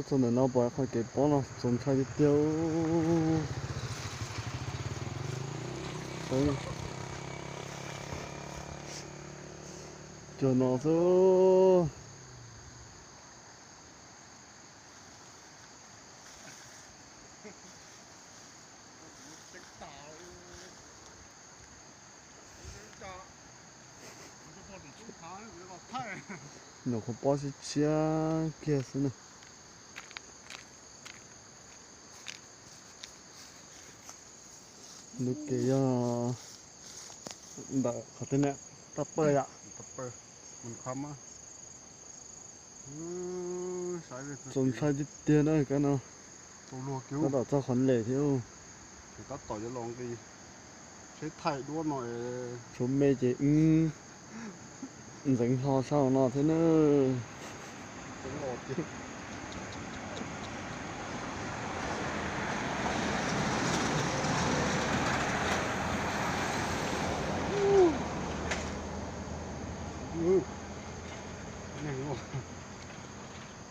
Txog ntawm no pom qhov kev pob no txaus ntshai tiag tiag. Cov no xwb. Nyuam qhuav pob siab tshiab kiag xwb na. Ntug kev yog ntawm qhov twg ne? Toj Pawj yom? Txaus ntshai tiag tiag na kab no. Tab tom txog qhov lem thiab. Tab tom yuav los nqis, seb thaij duab no, tshuav me ces wb ntxeev hlo sab no thiab na.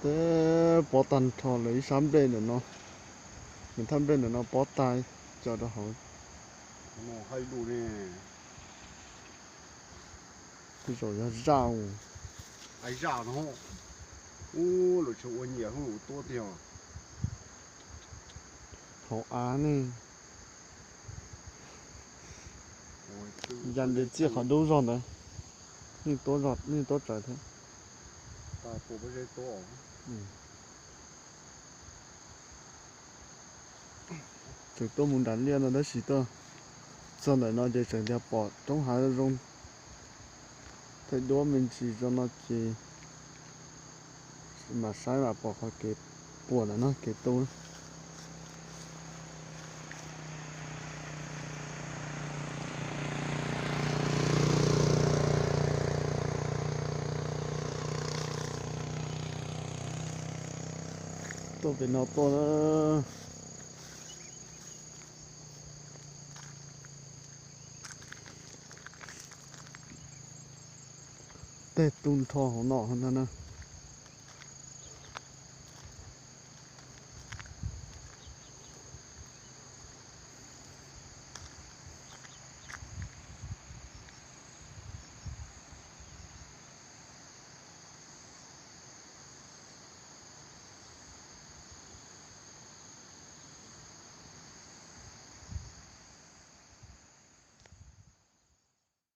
Teb pob tag nrho lawm ib sab nplej ntawm no, nws thaj nplej ntawm no pob tag, cov rau hauv. Tej zaum yog zaj. Zaj no, ub, lawv tseem ua nyiam hu tuab tiag. Hauv av ne. Ya ntes txij qhov dub zog ntawd, yeej tuab zog, yeej tuab tsawv thiab. Tseem tuaj mus nram liaj no tab sis tuaj txog ntawm no ces tseem tias pom roob hav zoo, thaij duab me ntsis zoo no ces mam saib mam pom qhov kev puas ntawm no kev tu. Tuaj pem no tuaj na. Tej tu nrho hauv no ntag na.